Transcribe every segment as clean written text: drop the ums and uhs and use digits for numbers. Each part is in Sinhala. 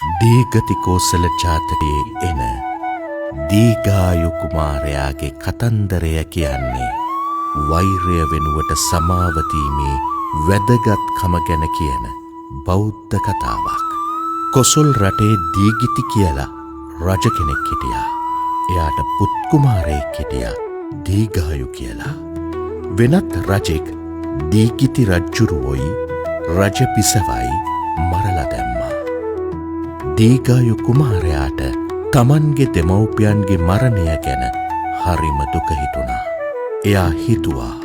දීගති කෝසල ජාතකයේ එන දීඝායු කුමාරයාගේ කතන්දරය කියන්නේ වෛරය වෙනුවට සමාව දීමේ වැදගත්කම ගැන කියන බෞද්ධ කතාවක්. කොසොල් රටේ දීගිති කියලා රජ කෙනෙක් හිටියා. එයාට පුත් කුමාරයෙක් හිටියා දීඝායු කියලා. වෙනත් රජෙක් දීගිති රජ්ජුරුවොයි රජ බිසවයි මරලා දැම්මා. දීඝායු කුමාරයාට තමන්ගේ දෙමව්පියන්ගේ මරණය ගැන හරිම දුක හිතුණා. එයා හිතුවා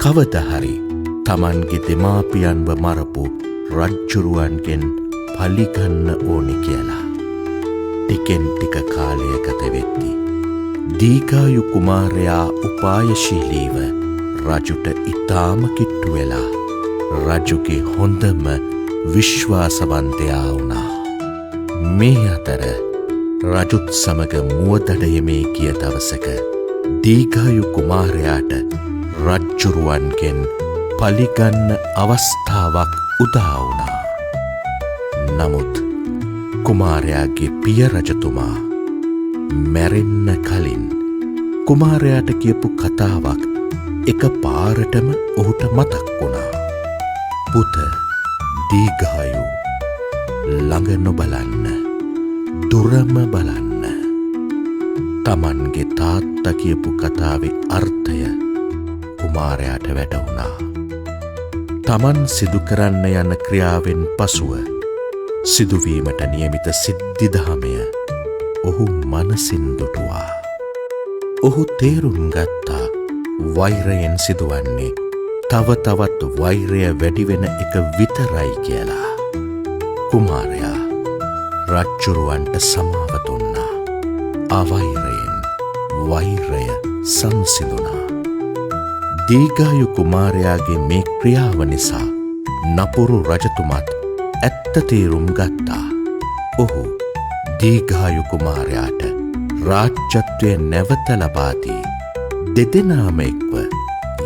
කවදා හරි තමන්ගේ දෙමාපියන්ව මරපු රජ්ජුරුවන්ගෙන් පලිගන්න ඕනි කියලා. ටිකෙන් ටික කාලය ගත වෙද්දී දීඝායු කුමාරයා උපායශීලීව රජුට ඉතාම කිට්ටු වෙලා රජුගේ හොඳම විශ්වාසවන්තයා වුණා. මේ අතර රජුත් සමග මුවදඩයමේ ගිය දවසක දීඝායු කුමාරයාට රජ්ජුරුවන්ගෙන් පලිගන්න අවස්ථාවක් උදා වුණා. නමුත් කුමාරයාගේ පිය රජතුමා මැරෙන්න කලින් කුමාරයාට කියපු කතාවක් එක පාරටම ඔහුට මතක් වුණා. පුත දීඝායු, ළඟ නොබලන්න, දුරම බලන්න. තමන්ගේ තාත්තා කියපු කතාවේ අර්ථය කුමාරයාට වැටහුණා. තමන් සිදු කරන්න යන ක්‍රියාවෙන් පසුව සිදුවීමට නියමිත සිද්ධිදාමය ඔහු මනසින් දුටුවා. ඔහු තේරුම් ගත්තා වෛරයෙන් සිදුවන්නේ තව තවත් වෛරය වැඩි වෙන එක විතරයි කියලා. කුමාරයා රජ්ජුරුවන්ට සමාව දුන්නා. අවෛරයෙන් වෛරය සංසිඳුණා. දීඝායු කුමාරයාගේ මේ ක්‍රියාව නිසා නපුරු රජතුමත් ඇත්ත තේරුම් ගත්තා. ඔහු දීඝායු කුමාරයාට රාජ්‍යත්වය නැවත ලබා දී දෙදෙනාම එක්ව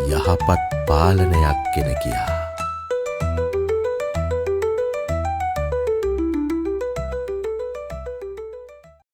යහපත් පාලනයක් ගෙන ගියා.